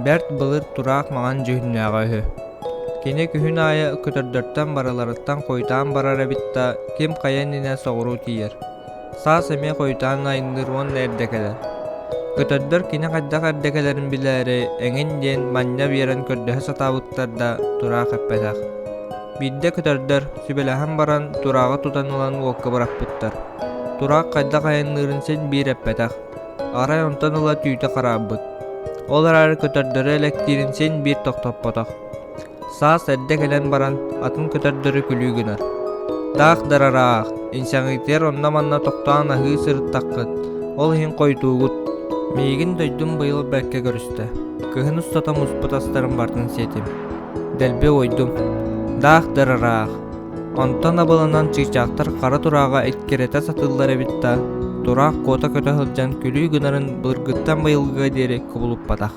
Бэрт былыр тураах маҥан дьүһүннээҕэ үһү. Кини күһүн аайы көтөрдөртөн барыларыттан хойутаан барар эбит да, ким хайа иннинэ соҕуруу тиийэр. Саас эмиэ хойутаан айанныыр уонна эрдэ кэлэр. Көтөрдөр кини хайдах эрдэ кэлэрин билээри эҥин диэн манньа биэрэн көрдөһө сатаабыттар да, тураах эппэтэх. Биирдэ көтөрдөр, сүбэлэһэн баран, турааҕы тутан ылан уокка бырахпыттар. Тураах хайдах айанныырын син биир эппэтэх. Арай онтон ыла түүтэ хараарбыт. Ол эрээри көтөрдөрү элэктиирин син биир тохтоппотох. Саас эрдэ кэлэн баран, атын көтөрдөрү күлүү гынар. Таах дарараах, инсэҥитигэр онно-манна тохтоон аһыы сырыттаххыт, ол иһин хойутуугут. Миигин дойдум быйыл бэркэ көрүстэ. Кыһын устата муспут астарын барытын сиэтим. Дэлби уойдум. Даах дарараах. Онтон абыланан чыычаахтар хара турааҕа эккирэтэ сатыыллар эбит да, тураах куота көтө сылдьан күлүү гынарын былыргыттан быйылгыга диэри кубулуппатах.